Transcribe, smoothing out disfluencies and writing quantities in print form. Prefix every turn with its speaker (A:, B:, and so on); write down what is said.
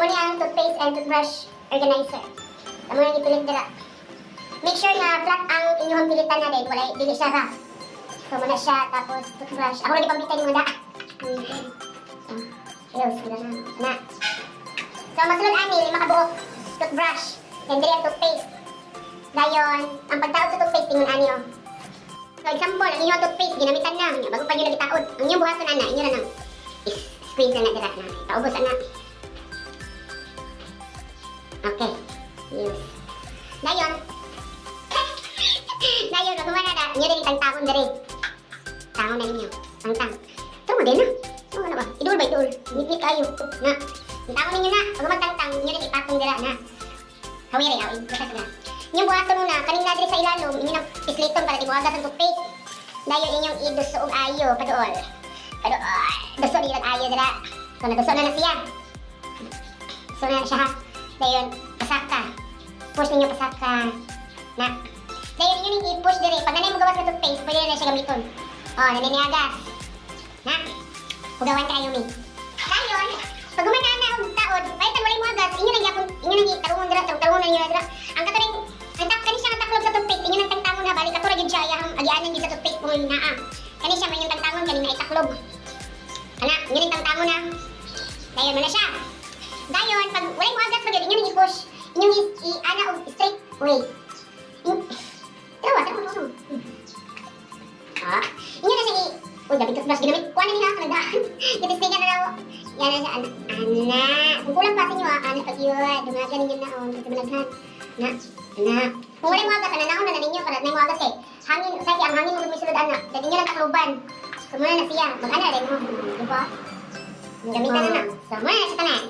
A: Mo ni ang toothpaste and toothbrush organizer. Amo nang ipilit dira. Make sure nga flat ang inyong pilitan na din, wala dili siya rough. So muna siya, tapos toothbrush. Ako lagi pambitan yung da. So, yes, sila na. Na. So masulod ani lima ka buok toothbrush. Then diri ang toothpaste. Dayon, ang pagtaod sa toothpaste ingon ani oh. So example, ang inyong toothpaste ginamitan na, nya, bago pa nyo nagitaod. Ang inyong buhaton ana, inyo na nang squeeze na na dira na. Paubos ana. Okay. Use. Dayon. Dayon, pag humana na, inyo din tangtangon diri. Tangon na ninyo. Tangtang. Ito mo din na. Ito na ba? Idul ba idul? Ngit kayo. Na. Tangon ninyo na. Pag humantangtang, inyo din ipatong dira na. Hawiri, hawi. Butas na. Inyong buhaton muna, kaning na diri sa ilalom, inyo nang pisliton para di moagas ang toothpaste. Dayon inyong iduso og ayo, paduol. Paduol. Duso di lang ayo dira. So naduso na na siya. So na siya ha. Dayon, pasaka. Push ninyo pasaka. Na. Dayon inyo ning i-push diri. Pag nanay mo gawas na toothpaste, pwede na siya gamiton. Oh, naniniagas. Na. Hugawan kayo mi. Dayon, pag humana na og taod, palitan walay mo agas, inyo nang yapon, inyo nang itarungon dira, tarungon na ninyo dira. Ang katuring ang tak kani siya nga taklob sa toothpaste, inyo nang tangtangon ha, bali katura gyud siya iyang agianan gyud sa toothpaste kung naa. Kani siya may inyong tangtangon kani na itaklob. Ana, inyo ning tangtangon ha. Dayon mo na siya. Dayon, pag walay mo agas pa gyud, inyo nang i-push, inyong i-ana og straight way. Tawa, tawa, tawa. Ah, inyo na siya i. Uy, gabi toothbrush ginamit. Kuha na niya, nagdaan. Gitistingan na daw. Yan na siya, ana. Ana. Kung kulang pa sa inyo, ah, ana pag yun. Dumagan ninyo na, oh. Kasi malaghan. Na, na. Kung wala mo agas, ana, naon na na ninyo para na mo agas kay. Hangin, usay ang hangin mo gud sulod ana. Dahil inyo lang takluban. So muna na siya. Mag-ana rin mo. Diba? Gamitan na na. So muna na siya tanan.